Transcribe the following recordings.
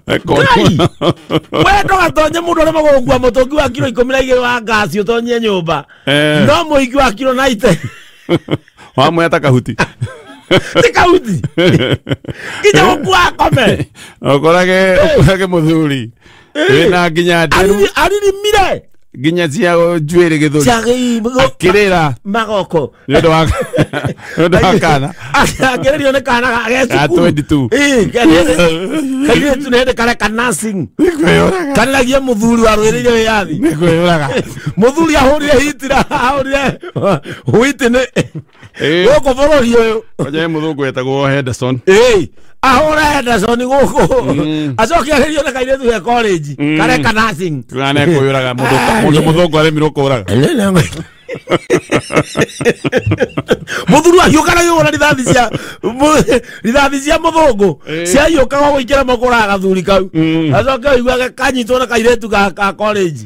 Ngai! We ndũgatonye mũndũ ũrĩa magũgũkua mũtũngi wa kiro 12 wa ngasi ũtonye nyũmba. No mũingĩ wa kiro 90. Wamwe ta kahuti. Ti kahuti. Nginya gũkua akome. Ũkorage mũthuri wĩna nginya nderu. Aririmire. Nginya cia njuĩrĩ gĩthũri. Akĩrĩra. Magoko. Nĩ ũndũ wa kana. Akĩrĩrio nĩ kana ge cukuru. 22. Kairĩtu nĩ hĩndĩ kareka nursing. Nĩkwĩyũraga. Karĩragia mũthuri warũĩrĩire wĩyathi. Nĩkwĩyũraga. Mũthuri ahũrire hitira, ahũrire huiti nĩ gũkũ bũrũri ũyũ. Kwanja he mũthũngũ wetagwo Henderson. Ahũra Henderson gũkũ. Acoke arĩrio nĩ kairĩtu ge college. Kareka nursing. Kana nĩkwĩyũraga mũndũ mũthũngũ aremirwo kũraga. Mũthuri ahiũka na gĩgũra rithathi cia mũthũngũ ciahiũkaga gũikĩra moko ũraga gathuri kau. Acoke ũiguage kanyitwo na kairĩtu ka college.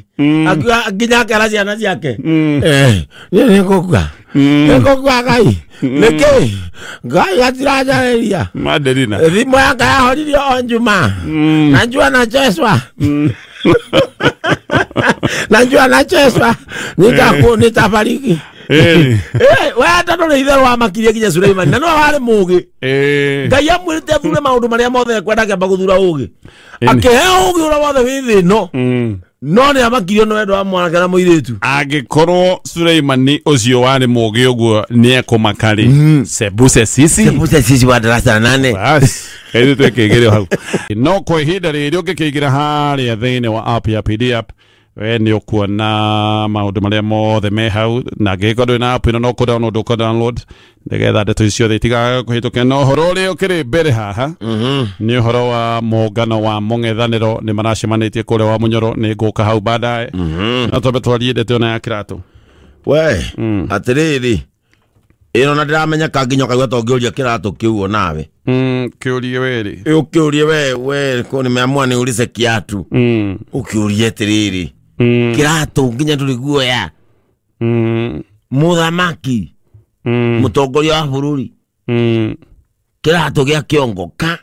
Akiuga nginya akera ciana ciake. Niĩ nĩngũkua. Nĩngũkua Ngai. Nĩkĩ? Ngai gatiranjarĩria. Maderina. Thimũ yake yahoririo o Njuma. Na njua nacheswa. Na njua nacheswa. Nitafariki. We tondũ nĩ itherũ wamakirie nginya Suleimani na no warĩ mũũgĩ. Ngai amwĩrĩte athure maũndũ marĩa mothe ekwenda akĩamba gũthura ũũgĩ. Akĩheo ũũgĩ ũrĩa wothe wĩ thĩ ĩno. No nĩ amakirio nĩ wendo wa mwanake na mũirĩtu. Angĩkorwo Suleimani ũcio warĩ mũũgĩ ũguo nĩ ekũmaka rĩ, sebuse sisi. Sebuse sisi wa darasa la 8. Bas, ithuĩ twĩkĩigĩre hau. No kwa ihinda rĩrĩ ũngĩkĩingĩra harĩa thĩinĩ wa app ya PD app, we nĩ ũkuona maũndũ marĩa mothe me hau, na angĩgĩkorwo ndũrĩ na app ĩno no kũ download ũkũ download nĩgetha ndeto ici ciothe itigaga kũhĩtũkĩra. Na ũhoro ũrĩa ũkĩrĩ mbere haha nĩ ũhoro wa mũngano wa mũng'ethanĩro, nĩ maracemanĩtie kũrĩa wa Mũnyoro, nĩ ngũka hau baadaye. No twambe twarie ndeto ĩno ya kĩratũ. We atĩrĩrĩ, ĩno na ndĩramenya kanginya ũkaigua ta ũngĩũria kĩratũ kĩu onawe. Kĩũrie werĩ. Ũkĩũrie we kũ nimeamua niulize kiatu. Ũkĩũrie atĩrĩrĩ, kĩratũ nginya ndũrĩ guoya. Mũthamaki, mũtongoria wa bũrũri, kĩratũ gĩa kĩongo ka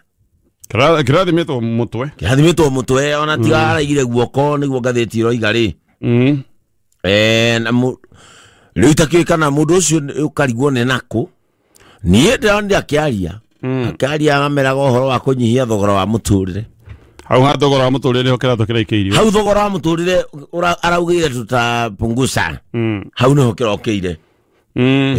Kĩrathimĩtwo mũtwe. Kĩrathimĩtwo mũtwe, ona tiga araigire guoko nĩguo ngathĩti ĩroiga rĩ. Na rĩu itakĩũĩ kana mũndũ ũcio ũkarigwo nĩ nakũ. Niĩ ndĩronire akĩaria. Akĩaria ameraga ũhoro wa kũnyihia thogora wa mũtũrĩre. Hau ha thogora wa mũtũrĩre nĩho kĩratũ kĩraikĩirio. Hau thogora wa mũtũrĩre araugĩire tutapunguza. Hau nĩho kĩrokĩire.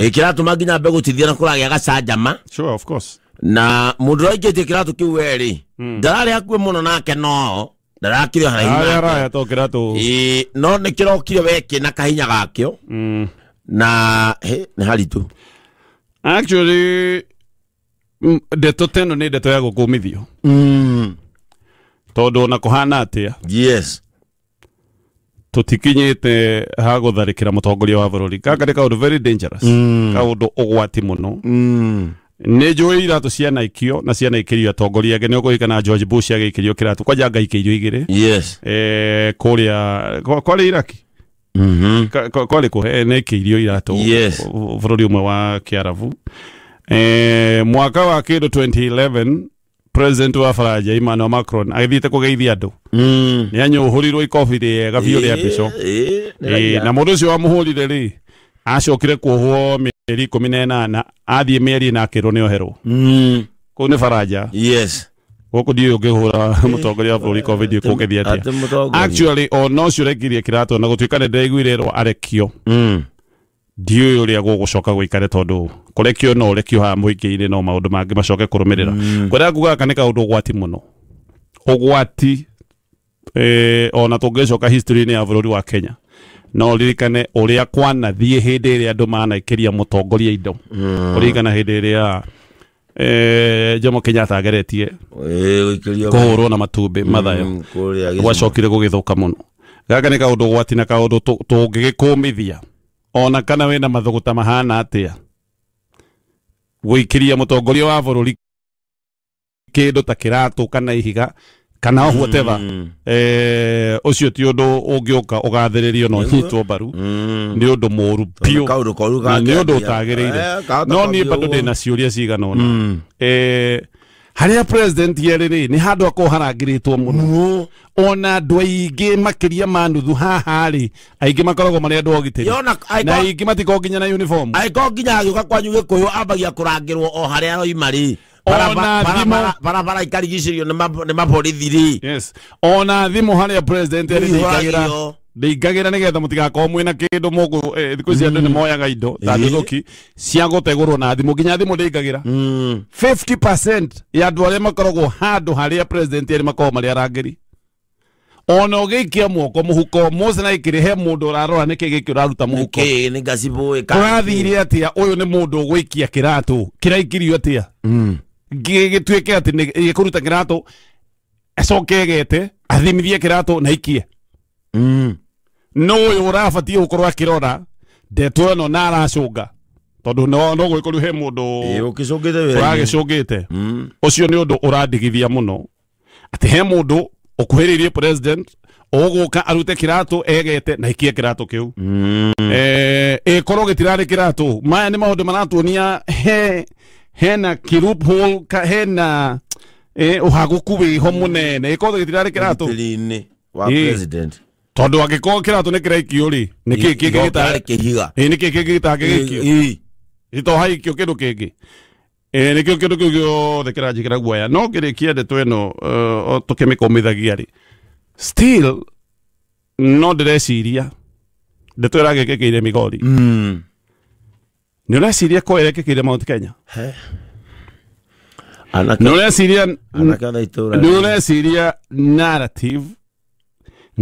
Kĩratũma nginya ambe gũtithia na kũragĩa gacanjama. Sure, of course. Na mũndũ ũraikĩtie kĩratũ kĩu werĩ, ndararĩ hakuhĩ mũno nake, no ndarakire haraihu nake. Araya to kĩratũ. No nĩ kĩrokire we kĩna kahinya gakĩo. Na nĩ haritũ. Actually, ndeto teno nĩ ndeto ya gũkũmithio. Tondũ ona kũhana atĩa? Yes. Tũtikinyĩte ha gũtharĩkĩra mũtongoria wa bũrũri. Gaka nĩ kaũndũ very dangerous. Kaũndũ ũgwati mũno. Nĩ njũĩ iratũ cianaikio na cianaikĩrio atongoria angĩ. Nĩ ũkũririkana George Bush agĩikĩrio kĩratũ, kwanja angaikĩirio igĩrĩ. Yes. Kũrĩa, kwarĩ Iraki. Kwarĩ kũ? Nĩ aikĩirio iratũ. Yes. Bũrũri ũmwe wa Kĩarabu. Mwaka wa kĩndũ 2011, President wa Faranja Emmanuel Macron agĩthiĩte kũgeithia andũ. Nĩ anyũhũrirwo ikobi rĩega biũ rĩa mbico. Na mũndũ ũcio wamũhũrire rĩ, acokire kuohwo mĩeri 18, athiĩ mĩeri ĩna akĩrwo nĩ oherwo. Kũu nĩ Faranja. Yes. Gũkũ ndiũĩ ũngĩhũra mũtongoria wa bũrũri ikobi ndiũĩ kũngĩthiĩ atĩa. Atĩ mũtongoria. Actually, ona ũcio ũrekire kĩratũ na gũtuĩka nĩ ndĩraiguire erwo arekio. Ndiũĩ ũrĩa gũgũcoka gũikare tondũ kũrekio no ũrekio haha mũingĩ-inĩ no maũndũ mangĩ macoke kũrũmĩrĩra. Ngwendaga kuga gaka nĩ kaũndũ ũgwati mũno. Ũgwati, ona tũngĩcoka history-inĩ ya bũrũri wa Kenya. No ririkane ũrĩa kwanathiĩ hĩndĩ ĩrĩa andũ manaikĩria mũtongoria indo. Ũririkana hĩndĩ ĩrĩa Jomo Kenyatta ageretie kũhũrwo na matumbĩ mathayo. Gwacokire gũgĩthũka mũno. Gaka nĩ kaũndũ ũgwati na kaũndũ tũngĩgĩkũmithia. Ona kana wĩna mathũgũta mahana atĩa. Gũikĩria mũtongoria wa bũrũri kĩndũ ta kĩratũ kana ihiga kana whatever. Ũcio ti ũndũ ũngĩũka ũgathĩrĩrio na ũnyitwo mbaru. Nĩ ũndũ mũũru biũ. Kaũndũ koru Na nĩ ũndũ gakĩambia. ũtagĩrĩire. Kahota No niĩ kwambia bado ũguo. ndĩna ciũria cigana ũna. Harĩa president yerĩ rĩ nĩ handũ akorwo harangĩrĩtwo mũno ona andũ aingĩ makĩria ma nuthu haha rĩ aingĩ makoragwo marĩ andũ a ũgitĩri na aingĩ matikoragwo nginya na uniform angĩkorwo nginya agĩũka kwanyu Gĩkũyũ ambagia kũrangĩrwo o harĩa aroima rĩ barabara ikarigicĩrio nĩ maborithi rĩ. Yes, ona thimũ harĩa president yerĩ ndĩingagĩra nĩgetha mũtigakorwo mwĩna kĩndũ mũgũ thikũ ici andũ nĩ moyaga indo ta nduthũki cia gũtegũrwo na thimũ nginya thimũ ndĩingagĩra. 50% ya andũ arĩa makoragwo handũ harĩa president erĩ makoragwo marĩ arangĩri. Ona ũgĩikia moko mũhuko Mose na ikĩrĩ he mũndũ ũrarora nĩkĩ gĩkĩ ũraruta mũhuko kũrathire atĩa ũyũ nĩ mũndũ ũgũikia kĩratũ kĩraikirio atĩa gĩtuĩke atĩ gĩkũruta kĩratũ acoke egete athimithie kĩratũ na aikie. No ũyũ ũrabatiĩ gũkorwo akĩrora ndeto ĩno na aracũnga tondũ no gwĩkorwo he mũndũ ũragĩcũngĩte. Ũcio nĩ ũndũ ũrandigithia mũno atĩ he mũndũ ũkuhĩrĩirie president ũgũka arute kĩratũ egete na aikie kĩratũ kĩu. Ĩkorwo gĩtirarĩ kĩratũ. Maya nĩ maũndũ maratuonia hena kĩ-loophole hena ũhagũku wĩho mũnene. Ĩkorwo gĩtirarĩ kĩratũ wa president tondu angikorwo kĩratũ nĩ kĩraikio rĩ nĩ kĩ kĩngĩ kĩhiga nĩ kĩ kĩngĩ gĩtangĩgĩikio ito haikio kĩndũ kĩngĩ nĩkĩo kĩndũ kĩu gĩothe kĩranjĩkĩra guoya. No ngĩrĩkia ndeto ĩno tũkĩmĩkũmithagia rĩ still no ndĩreciria ndeto ĩragĩkĩkĩire Migori. Nĩ ũreciria ko ĩrekĩkĩire Mount Kenya? Nĩ ũreciria narrative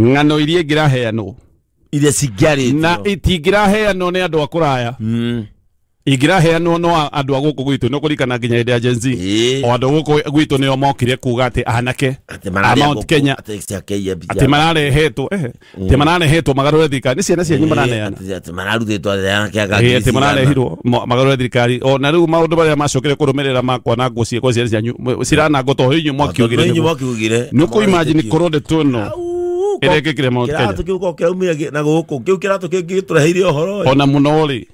ng'ano iria ingĩraheanwo iria cingĩarĩtio na itingĩraheanwo nĩ andũ a kũraya ingĩraheanwo no andũ a gũkũ gwitũ no kũririkana nginya hĩndĩ ya Gen Z o andũ gũkũ gwitũ nĩo mokire kuga atĩ anake a Mount Kenya atĩ mararehetwo atĩ mararehetwo magarũre thirikari nĩ ciana cianyu maraneana atĩ mararutĩtwo atĩ mararehirwo magarũre thirikari o na rĩu maũndũ marĩa macokire kũrũmĩrĩra makwanangwo ciĩko ciana cianyu ciranangwo tondũ inyuĩ mwakiugire. Nĩ ũkũ imagine korwo ndeto ĩno ĩrekĩkire Mount Kenya kĩratũ kĩu ko kĩraumire na gũkũ kĩu kĩratũ kĩngĩ gĩtũreheire ũhoro ona mũno rĩ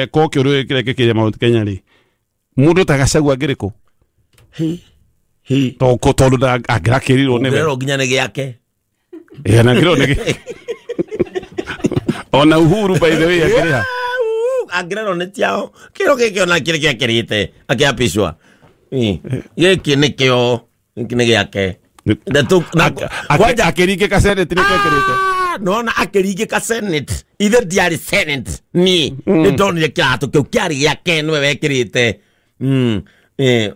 ko kĩũndũ kĩrekĩkire Mount Kenya rĩ mũndũ ta Gachagua angĩrĩ kũ tondũ angĩrakĩrirwo nĩwe ũngĩrerwo nginya nĩ gĩake na angĩrerwo nĩ gĩake ona Uhuru by the way akĩrĩha angĩrerwo nĩ tiao kĩro gĩkĩ ona kĩrĩ gĩakĩrĩte akĩapishwa gĩkĩ nĩkĩo gĩkĩ nĩ gĩake akĩringĩka senate nĩ kekĩrĩte nona akĩringĩka senate ithe ndiarĩ senate niĩ nĩ ndonire kĩratũ kĩu kĩarĩ gĩake nĩwe wekĩrĩte.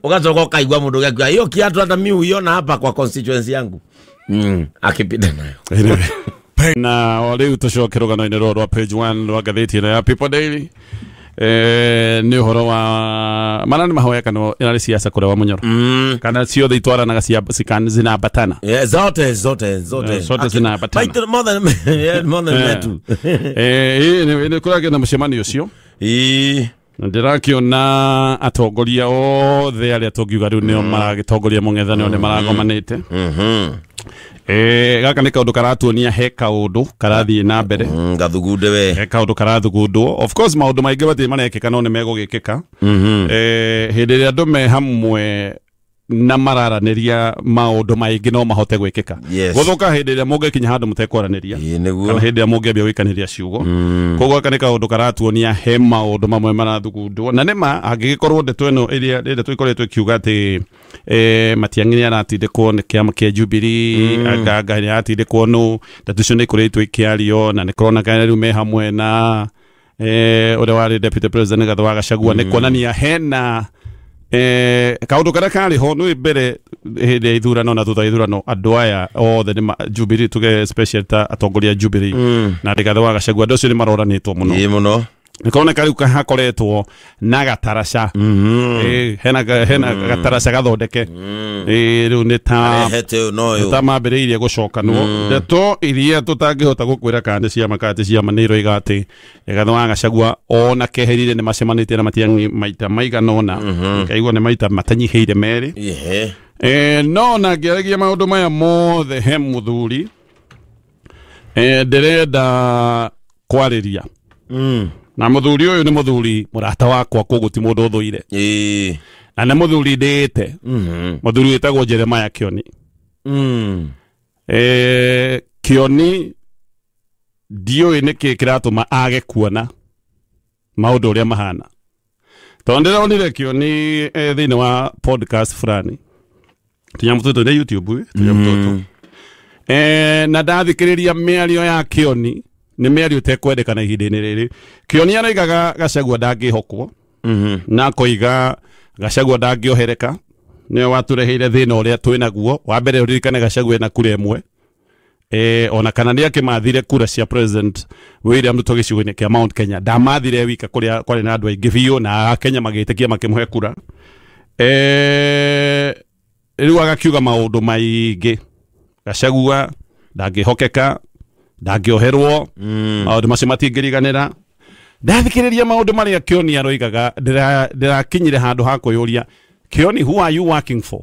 Ũgacoka ũkaigua mũndũ gĩakiuga hiyo kiatu hata mi huiona hapa kwa constituency yangu akipita nayo. Na o rĩu tũcoke rũgano-inĩ rũrũ rwa page 1 rwa ngathĩti ĩno ya People Daily nĩ ũhoro wa mana nĩ mahoya kana ĩrarĩ siasa kũrĩa wa Munyoro kana ciothe itwaranaga zinambatana zote zote zote zote zinambatana more than metu nĩ kũragĩa na mũcemanio ũcio ndĩrakĩona atongoria othe arĩa tũngiuga rĩu nĩo maragĩtongoria mũng'ethanĩro nĩ maragomanĩte. Gaka nĩ kaũndũ karatuonia he kaũndũ karathiĩ na mbere gathugunde we he kaũndũ karathugundwo. Of course maũndũ maingĩ matirĩ marekĩka no nĩ megũgĩkĩka hĩndĩ ĩrĩa andũ me hamwe na mararanĩria maũndũ maingĩ no mahote gwĩkĩka. Gũthũka hĩndĩ ĩrĩa mũngĩkinya handũ mũtekwaranĩria kana hĩndĩ ĩrĩa mũngĩambia gũikanĩria ciugo. Koguo gaka nĩ kaũndũ karatuonia he maũndũ mamwe marathugundwo na nĩma angĩgĩkorwo ndeto ĩno ĩrĩa ndeto ĩkoretwo ĩkiuga atĩ Matiang'i nĩ aratindĩkwo nĩ kĩama kĩa Jubilee Nganga nĩ aratindĩkwo nũ ndeto icio nĩ ikoretwo ikĩario na nĩ kũroneka rĩu me hamwe na ũrĩa warĩ deputy president Rigathĩ wa Gachagua nĩ kuonania hena kaũndũ karĩa karĩ ho nĩ mbere hĩndĩ ya ithurano na thutha wa ithurano andũ aya othe nĩ Jubilee tuge special ta atongoria Jubilee na Rigathĩ wa Gachagua andũ acio nĩ maroranĩtwo mũno mũno nĩ kũroneka rĩu hakoretwo na gataraca hena gataraca gathondeke rĩu nĩ ta mambĩrĩirie gũcokanwo ndeto iria tũtangĩhota gũkwĩra kana nĩ ciama kana ti ciama nĩ iroiga atĩ Rigathĩ wa Gachagua ona keherire nĩ macemanĩtie na Matiang'i maita maigana ũna ngaigua nĩ maita matanyihĩire merĩ no na ngĩaragia maũndũ maya mothe he mũthuri ndĩrenda kwarĩria na mũthuri ũyũ nĩ mũthuri mũrata wakwa koguo ti mũndũ ũthũire. Na nĩ mũthuri ndĩĩte. Mũthuri wĩtagwo Jeremiah Kioni. Kioni ndiũĩ nĩkĩ kĩratũma age kuona maũndũ ũrĩa mahana. Tondũ ndĩronire Kioni thĩinĩ wa podcast fulani. Tũnyamũ tũtũ nĩ YouTube, tũnyamũ tũtũ. Na ndathikĩrĩria mĩario ya Kioni, nĩ mĩario ĩtekwendekana ihinda-inĩ rĩrĩ. Kioni araigaga Gachagua ndangĩhokwo. Na akoiga Gachagua ndangĩohereka. Nĩwe watũreheire thĩna ũrĩa twĩnaguo. Wa mbere ũririkane Gachagua ena kura ĩmwe. Ona kana nĩ akĩmathire kura cia President William Ruto gĩcigo-inĩ kĩa Mount Kenya. Ndamathire wika kũrĩa kwarĩ na andũ aingĩ biũ na Akenya magĩtĩkia makĩmũhe kura. Rĩu agakiuga maũndũ maingĩ. Gachagua ndangĩhokeka, ndangĩoherwo, maũndũ macio matingĩriganĩra. Ndathikĩrĩria maũndũ marĩa Kioni aroigaga, ndĩrakinyire handũ ha kwĩyũria, Kioni, who are you working for?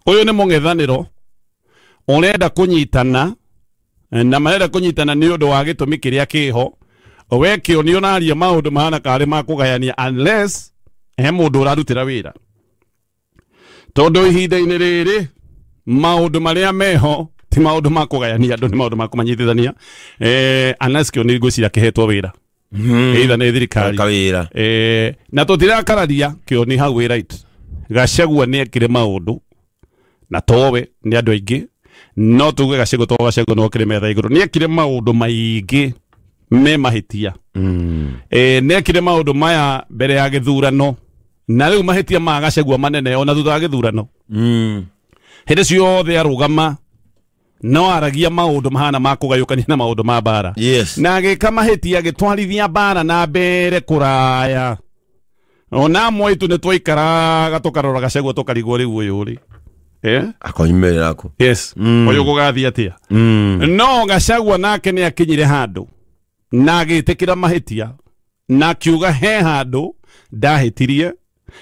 Ũyũ nĩ mũng'ethanĩro ũrenda kũnyitana, na marenda kũnyitana nĩ ũndũ wa gĩtũmi kĩrĩa kĩho. We Kioni ũraria maũndũ mahana karĩ ma kũgayania unless he mũndũ ũrarutĩra wĩra. Tondũ ihinda-inĩ rĩrĩ maũndũ marĩa meho ti maũndũ ma kũgayania andũ, nĩ maũndũ ma kũmanyitithania. Unless Kioni ngwĩciria akĩhetwo wĩra. Either nĩ thirikari. Na tũtirakararia Kioni hau wĩ right. Gachagua nĩ ekire maũndũ na towe nĩ andũ aingĩ, no tuge Gachagua to Gachagua no kire metha igũrũ. Nĩ ekire maũndũ maingĩ me mahĩtia. Nĩ ekire maũndũ maya mbere ya gĩthurano, na rĩu mahĩtia ma Gachagua manene ona thutha wa gĩthurano. Hĩndĩ ciothe arũgama no aragia maũndũ mahana ma kũgayũkania na maũndũ ma mbara. Yes. Na agĩka mahĩtia agĩtwarithia mbara na mbere kũraya. Ona amwe aitũ nĩ twaikaraga tũkarora Gachagua tũkarigwo rĩu ũyũ rĩ. Akoimĩrĩra kũ? Yes. Ũyũ gũgathiĩ atĩa? No Gachagua nake nĩ akinyire handũ na agĩtĩkĩra mahĩtia na akiuga he handũ ndahĩtirie,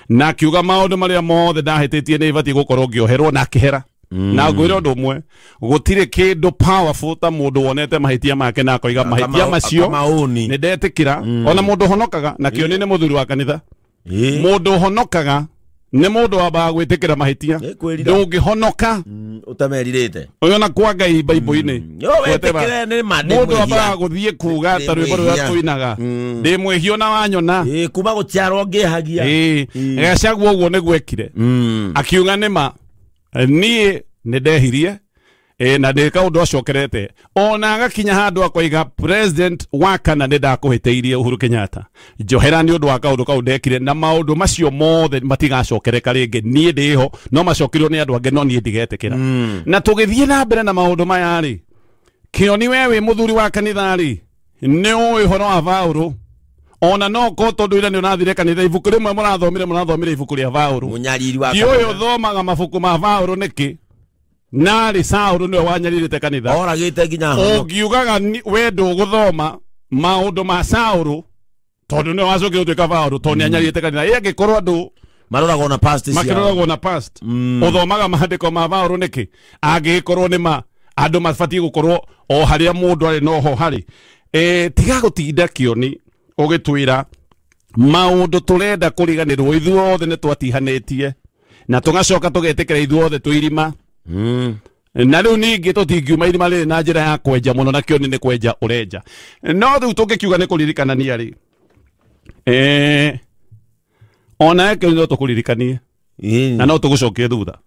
na akiuga maũndũ marĩa mothe ndahĩtĩtie nĩ ibatiĩ gũkorwo ngĩoherwo, na akĩhera. Na ngwĩra ũndũ ũmwe, gũtirĩ kĩndũ powerful ta mũndũ wonete mahĩtia make na akoiga mahĩtia macio nĩ ndetĩkĩra. Ona mũndũ ũhonokaga, na Kioni nĩ mũthuri wa kanitha. Mũndũ ũhonokaga nĩ mũndũ wambaga gwĩtĩkĩra mahĩtia. Ndũngĩhonoka ũtamerirĩte. Ũyũ na kwa Ngai Bible-inĩ. Mũndũ wambaga gũthiĩ kuga ta rwĩmbo rũrĩa tũinaga, ndĩ mwĩhia ona wanyona. Kuma gũciarwo ngĩhagia. Gachagua ũguo nĩguo ekire. Akiuga nĩma niĩ nĩ ndehirie, na ndĩ kaũndũ acokerete. Ona agakinya handũ akoiga president wa kana nĩ ndakũhĩtĩirie Uhuru Kenyatta, njohera nĩ ũndũ wa kaũndũ kau ndekire, na maũndũ macio mothe matigacokereka rĩngĩ. Niĩ ndĩho no macokerirwo nĩ andũ angĩ, no niĩ ndigetĩkĩra. Na tũgĩthiĩ na mbere na maũndũ maya rĩ, Kioni we wĩ mũthuri wa kanitha rĩ, nĩ ũĩ ũhoro wa Paũlũ. Ona no ko tondũ ira nĩ ũrathire kanitha, ibuku rĩmwe mũrathomire ibuku rĩa Paũlũ. Mũnyariri wa kanitha. Ndiũĩ ũthomaga mabuku ma Paũlũ nĩkĩ? Narĩ Saũlũ nĩwe wanyarirĩte kanitha. Oragĩte nginya ũngiugaga we ndũgũthoma maũndũ ma Saũlũ tondũ nĩwe wacokire gũtuĩka Paũlũ, tondũ nĩanyarirĩte kanitha. Ĩ angĩkorwo andũ maroragwo na past ciao, makĩroragwo na past, ũthomaga maandĩko ma Paũlũ nĩkĩ? Angĩgĩkorwo nĩ ma andũ mabatiĩ gũkorwo o harĩa mũndũ arĩ noho harĩ. Tiga gũtinda Kioni ũgĩtwĩra maũndũ tũrenda kũriganĩrwo. Ithuothe nĩ twatihanĩtie na tũgacoka tũgetĩkĩra ithuothe twĩ irima. Na rĩu ningĩ tũtingiuma irima rĩrĩ na njĩra ya kwenja mũno, na Kioni nĩ kwenja ũrenja. No rĩu tũngĩkiuga nĩ kũririkanania rĩ, ona Kioni no tũkũririkanie na no tũgũcokie thutha.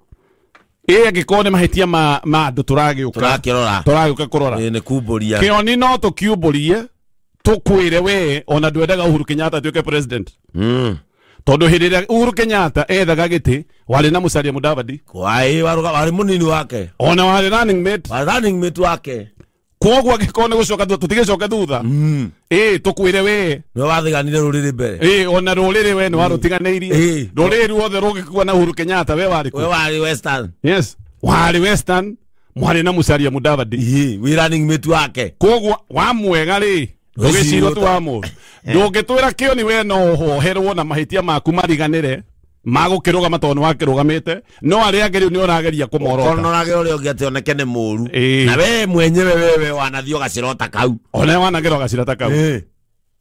Angĩkorwo nĩ mahĩtia ma andũ tũragĩũka kũrora, nĩ kumbũria. Kioni no tũkiumbũrie tũkwĩre we ona ndwendaga Uhuru Kenyatta atuĩke president. Tondũ hĩndĩ ĩrĩa Uhuru Kenyatta ethaga gĩtĩ warĩ na Musalia Mudavadi. Warĩ mũnini wake. Ona warĩ running mate. Warĩ running mate wake. Koguo angĩkorwo nĩ gũcoka tũtigĩcoke thutha. Tũkwĩre we nĩwe wathiganire rũrĩrĩ mbere. Ona rũrĩrĩ we nĩ warũtiganĩirie. Rũrĩrĩ ruothe rũgĩkua na Uhuru Kenyatta, we warĩ kũ? We warĩ Western. Yes, warĩ Western, mwarĩ na Musalia Mudavadi. Wĩ running mate wake. Koguo wamwega rĩ, ndũgĩcirwo tu wa mũndũ. Ndũngĩtwĩra Kioni we no ũhoherwo na mahĩtia maku mariganĩre magũkĩrũgama tondũ nĩwakĩrũgamĩte, no arĩa angĩ rĩu nĩ ũrageria kũmorota. Ũkonorage ũrĩa ũngĩ atĩ oneke nĩ mũũru. Na we mwenyewe wewe wanathiĩ ũgacirota kau. Ona wanagera ũgacirota kau.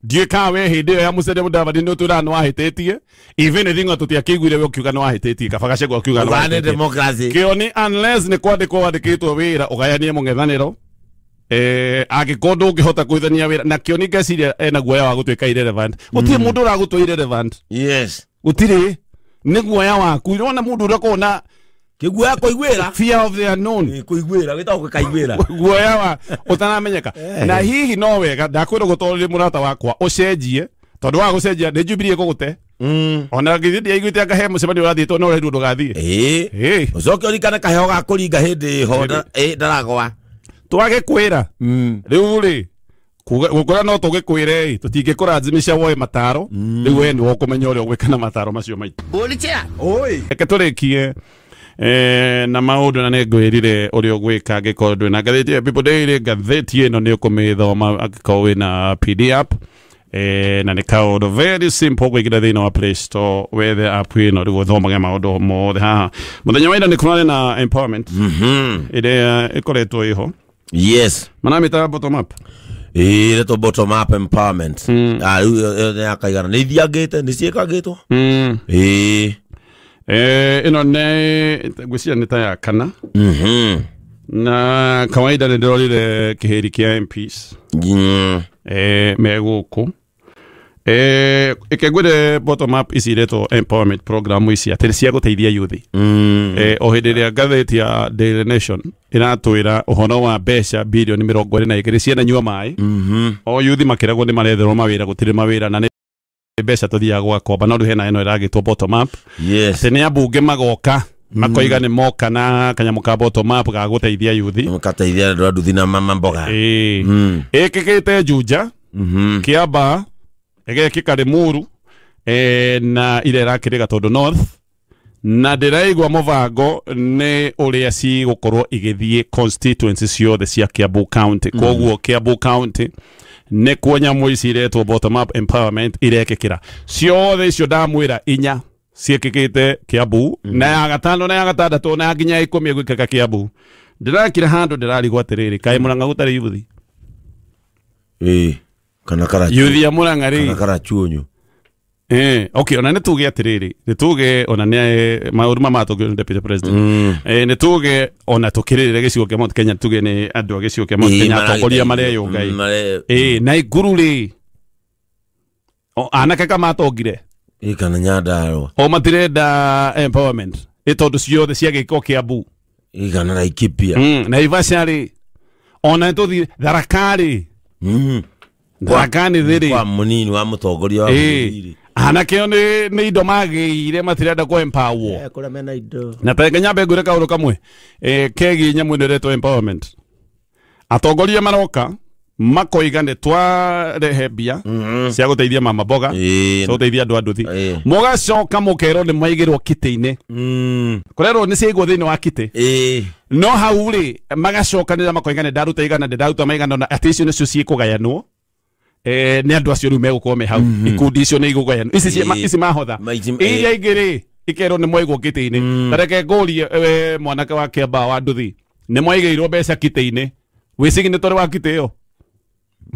Ndiũĩ kana we hĩndĩ ĩyo ya Musalia Mudavadi nĩ ũtwĩraga nĩ wahĩtĩtie. Even Ithing'wa tũtiakĩiguire we ũkiuga nĩ wahĩtĩtie, kaba Gachagua akiuga nĩ wahĩtĩtie. Democracy. Kĩoni unless nĩ kwandĩkwo wandĩkĩtwo wĩra ũgayanie mũng'ethanĩro. Angĩkorwo ndũngĩhota kũithania wĩra na Kĩoni ngeciria ena guoya wa gũtuĩka irrelevant. Gũtirĩ mũndũ ũragũtua irrelevant. Yes. Gũtirĩ. Nĩ guoya waku. Ũrona mũndũ ũrĩa ũkoragwo na kĩguoya kũiguĩra. Fear of the unknown. Kũiguĩra, wĩtagwo gũkaiguĩra. Guoya wa ũtaramenyeka. Na hihi no wega ndakwĩra gũtwarĩre mũrata wakwa ũcenjie, tondũ wa gũcenjia nĩ Jubilee ĩgũgũte. Ona githĩ ndiaiguĩte anga he mũcemanio ũrathiĩtwo no ũrerirwo ndũgathiĩ. Ũcoke ũririkane kaheo ga kũringa hĩndĩ ĩho ndaragwa. Twage kwĩra. Rĩu rĩ, gũkũra no tũgĩkwĩre ĩ, tũtingĩkũrazimisha woe mataro. Rĩu we nĩwe ũkũmenya ũrĩa ũgwĩka na mataro macio maitũ. Ũlichea. Oi. Reke tũrĩkie na maũndũ na nĩngwĩrire ũrĩa ũgwĩka angĩkorwo ndwĩ na ngathĩti ya People Daily. Ngathĩti ĩno nĩ ũkũmĩthoma angĩkorwo wĩna PD app. Na nĩ kaũndũ very simple kũingĩra thĩinĩ wa Play Store wethe app ĩno rĩu ũthomage maũndũ mothe haha. Mũthenya wa ira nĩ kũrarĩ na empowerment ĩrĩa ĩkoretwo ĩho. Yes. Manamĩtaga bottom up. Ĩretwo bottom up empowerment. Rĩu nĩ yakaigana. Nĩ ithiangĩte, nĩ ciĩkangĩtwo? Ĩno nĩ ngwĩciria nĩ ta ya kana. Na kawaida nĩ ndĩrorire kĩhĩri kĩa MPs. Me gũkũ. Ĩkengwĩre bottom up ici iretwo empowerment program ici atĩ cia gũteithia youth. O hĩndĩ ĩrĩa ngathĩti ya Daily Nation ĩratwĩra ũhoro wa mbeca bilioni 22 ciana nyua maĩ. O youth makĩragwo nĩ maretherwo mawĩra, gũtirĩ mawĩra na nĩ mbeca tũthiaga gwakomba, no rĩu hena ĩno ĩragĩtwo bottom up. Yes. Atĩ nĩ ambunge magoka makoiga nĩ moka na kanyamũ ka bottom up ga gũteithia youth. Gateithia andũ a nduthi na mama mboga. Ĩkĩkĩte Juja, Kiambaa, ĩgekĩka Limuru, na ĩrĩa ĩrakĩrĩ Gatũndũ North, na ndĩraigua mũbango nĩ ũrĩa cigũkorwo igĩthiĩ constituency ciothe cia Kiambu County. Koguo Kiambu County nĩkuo nyamũ ici iretwo bottom up empowerment irekĩkĩra. Ciothe icio ndamwĩra inya ciĩkĩkĩte Kiambu, na ya gatano na ya gatandatũ na ya nginya ya 10 ĩgwĩkĩka Kiambu. Ndĩrakira handũ ndĩrarigwo atĩrĩrĩ, kaĩ Murang'a gũtarĩ yuthi? Kana karachuonyo. Yuthi ya Murang'a rĩ. Kana karachuonyo. Okay, ona nĩ tuge atĩrĩrĩ, nĩ tuge ona nĩ maũndũ maya matũngĩrwo nĩ Deputy President. Nĩ tuge ona tũkĩrĩrĩre gĩcigo kĩa Mount Kenya, tuge nĩ andũ a gĩcigo kĩa Mount Kenya atongoria mareyũngai. Na Ikuru rĩ, anake kamatongire. Kana Nyandarua. O matirenda empowerment. Ĩ tondũ ciothe ciagĩkwo Kiambu. Kana Laikipia. Naivasha rĩ, ona nĩ tũthiĩ Tharaka rĩ. Tharaka nĩ thĩrĩ. Kwa mũnini wa mũtongoria wa bũrũri. Anake o nĩ indo magĩire matirenda kũ empower. Kũrĩa mena indo. Na ta nyambe ngwĩre kaũndũ kamwe. Kegiĩ nyamũ ĩno ĩretwo empowerment. Atongoria maroka makoiga nĩ twarehe mbia cia gũteithia mama mboga, cia gũteithia andũ a nduthi. Mũgacoka mũkerwo nĩ maigĩrwo kĩtĩ-inĩ. Kũrerwo nĩ ciaigwo thĩinĩ wa kĩtĩ. No hau rĩ magacokanĩrĩra makoiga nĩ ndaruta igana, nĩ ndaruta maigana, na atĩ icio nĩcio ciĩkũgayanwo. Nĩ andũ acio rĩu megũkorwo me hau. Ikundi icio nĩ igũgayanwo. Ici ici mahotha. Iria ingĩ rĩ ikerwo nĩ mwaigwo kĩtĩ-inĩ. Ta reke ngũrie mwanake wa Kiambaa wa nduthi, nĩ mwaigĩirwo mbeca kĩtĩ-inĩ. Wĩ signatory wa kĩtĩ ĩyo?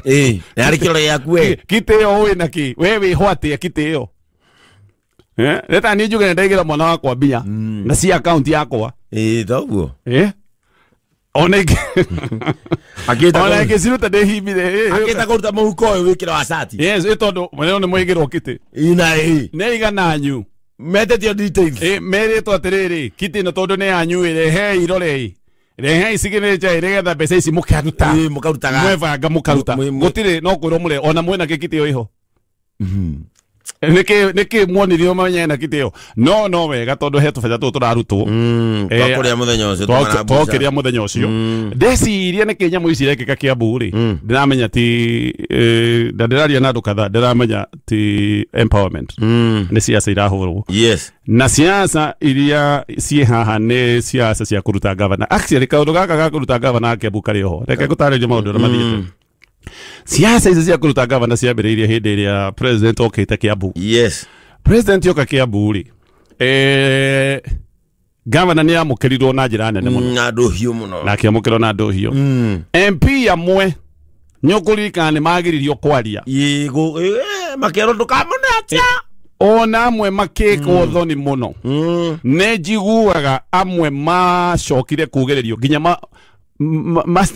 Nĩ arĩ kĩrore gĩaku we. Kĩtĩ ĩyo wĩna kĩ? We wĩho atĩa kĩtĩ ĩyo? Reta niĩ njuge nĩ ndaigĩra mwana wakwa mbia na ci account yakwa. Toguo. Ona ingĩciruta ndĩhimbire. Akĩta kũruta mũhuko ũyũ wĩkĩre wa cati. Yes, ĩ tondũ mwene nĩ mwaigĩrwo kĩtĩ. Nĩ igana anyu. Metetio details. Merĩtwo atĩrĩrĩ, kĩtĩ ĩno tondũ nĩ yanyu ĩ, rehei irorei. Rehei signature nĩgetha mbeca ici mũkaruta. Mũkarutaga. Mwebanga mũkaruta. Gũtirĩ no kwĩrwo mũre ona mwena kĩtĩ ĩyo ĩho. Nĩkĩ muonirio mamenye na kĩtĩ ĩyo. No wega tondũ he tũbeca tũtũ tũrarutwo. Twakũrĩa mũthenya ũcio, twakũrĩa mũthenya ũcio. Ndeciria nĩkĩ nyamũ ici irekĩka Kiambu rĩ, ndĩramenya ti ndĩraria na andũ kadhaa, ndĩramenya ti empowerment. Nĩ siasa irahũrwo. Yes. Na siasa iria ciĩ haha nĩ siasa cia kũruta gavana. Actually kaũndũ gaka ga kũruta gavana Kiambu karĩ oho. Reke ngũtarĩrie maũndũ ũrĩa mathiĩte. Siasa ici cia kũruta gavana ciambĩrĩirie hĩndĩ ĩrĩa president okĩte Kiambu. Yes. President oka Kiambu rĩ, gavana nĩ amũkĩrirwo na njĩra nene mũno. Na ndũhiũ mũno. Na akĩamũkĩrwo na ndũhiũ. MP amwe Nĩũkũririkana nĩ magiririo kwaria. Yego makero ndukamone atia. Ona amwe makĩkwo thoni mũno. Nĩ njiguaga amwe macokire kugĩrĩrio nginya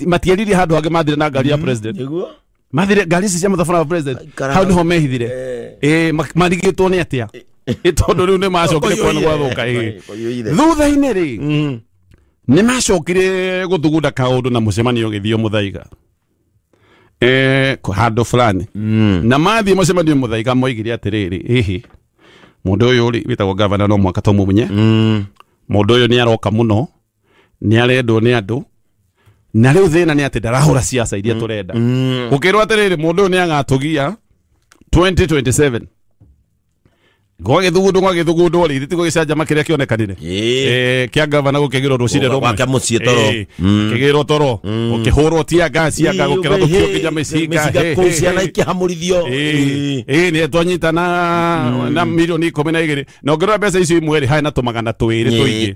matieririe handũ hangĩ mathire na ngari ya president. Nĩguo mathire ngari ici cia mũthabara wa president hau nĩho mehithire. Marigĩtwo nĩ atĩa tondũ rĩu nĩ macokire kuona gwathũka. Thutha-inĩ rĩ nĩ macokire gũthugunda kaũndũ na mũcemanio ũgĩthio Mũthaiga handũ fulani. Na mathiĩ mũcemanio Mũthaiga moigire atĩrĩrĩ, ĩhĩ mũndũ ũyũ rĩ wĩtagwo gavana no mũhaka tũmũmenye. Mũndũ ũyũ nĩ aroka mũno, nĩ arendwo nĩ andũ, na rĩu thĩna nĩ atĩ ndarahũra ciaca iria tũrenda. Gũkĩrwo atĩrĩrĩ mũndũ ũyũ nĩ agatũgia 2027. Gwagĩthugundwo rĩ ithĩ gũgĩcanjama kĩrĩa kĩonekanire kĩa gavana gũkĩgĩrwo rũcinĩ rũmwe gwake mũciĩ toro kĩgĩrwo toro gũkĩhũrwo tia gas anga gũkĩrathũkio nginya mĩcinga kũu ciana ikĩhamũrithio. Nĩ twanyitana na milioni 12 na ũngĩrora mbeca icio imwe rĩ harĩ na tũmagana twĩrĩ tũingĩ.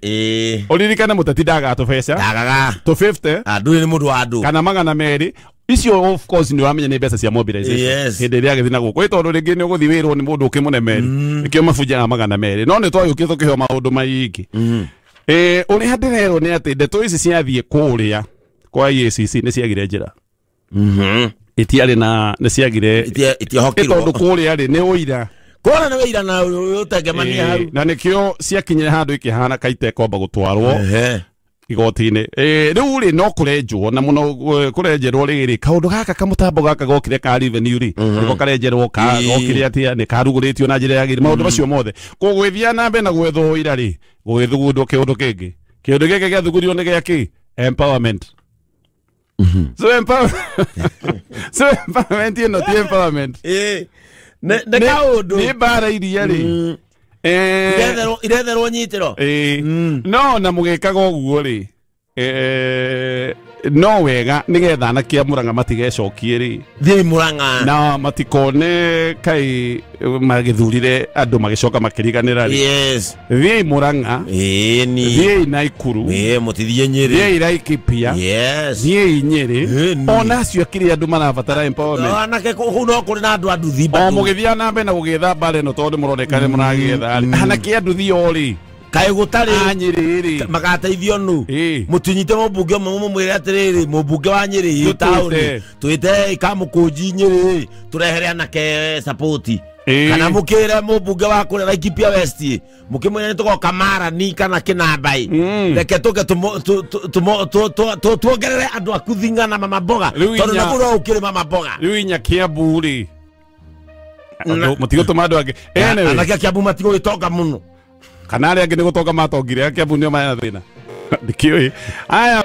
Ũririkane mũteti ndagaga tũbeca ndagaga tũ 50 andũ nĩ mũndũ wa andũ kana 200 icio of course nĩ ũramenya nĩ mbeca cia mobilization hĩndĩ ĩrĩa agĩthiĩ na gũkũ tondũ rĩngĩ nĩ ũgũthiĩ wĩrwo nĩ mũndũ ũkĩmũnemeri nĩkĩo mabunjaga 200 no nĩ twagĩũkire tũkĩheo maũndũ maingĩ. Ũrĩa ndĩrerwo nĩ atĩ ndeto ici ciathiĩ kũrĩa kwa EACC nĩ ciagire njĩra. Itiarĩ na nĩ ciagire itiahokirwo tondũ kũrĩa rĩ nĩ ũira kũrĩa nĩ ũira na ũtengemania hau na nĩkĩo ciakinyire handũ ikĩhana kaite kwamba gũtwarwo igoti-inĩ. Rĩu rĩ no kũrenjwo na mũno kũrenjerwo rĩrĩ kaũndũ gaka kamũtambo gaka gokire ka revenue rĩ nĩko karenjerwo gokire atĩa nĩ karugũrĩtio na njĩra yagĩrĩire maũndũ macio mothe kũgwĩthia na mbere na gwethwo ũira rĩ gũgĩthugundwo kĩũndũ kĩngĩ. Kĩũndũ gĩkĩ gĩathugurirwo nĩ gĩa kĩ? Empowerment. So empowerment ĩno ti empowerment. Nĩ kaũndũ nĩ mbara iria rĩ iretherwo nyitĩro. No na mũgĩkaga ũguo rĩ no wega nĩgetha anake a Murang'a matigecokie rĩ thiĩ Murang'a na matikone kai magĩthurire andũ magĩcoka makĩriganĩra rĩ. Yes. Thiĩi Murang'a, thiĩi Naikuru, mũtithiĩ Nyĩrĩ, thiĩi Laikipia, yes, thiĩi Nyĩrĩ. Ona acio akĩrĩ andũ marabatara empowerment. Anake kũu no kũrĩ na andũ a nduthi o mũgĩthiĩ na mbere na gũgĩetha mbara ĩno tondũ mũroneka nĩ mũragĩetha rĩ anake a nduthi o rĩ kaĩ gũtarĩ Nyĩrĩ rĩ magateithio nũ mũtinyite mũmbunge ũmwe mũmwĩre atĩrĩrĩ mũmbunge wa Nyĩrĩ taũni twĩte Kamũkũnji Nyĩrĩ tũrehere anake support kana mũkĩre mũmbunge wa kũrĩa Laikipia West mũkĩmwĩre nĩ tũgoka Marani kana Kĩnamba reke tũke tuongerere andũ a Kuthinga na mama mboga tondũ nakuo no ũkĩrĩ mama mboga. Rĩu inya Kiambu rĩ mũtigũtũma andũ angĩ. Anake a Kiambu matigũgĩtonga mũno kana arĩa angĩ nĩ gũtonga matongire a Kiambu nĩo mena thĩna ndikĩũĩ. Aya.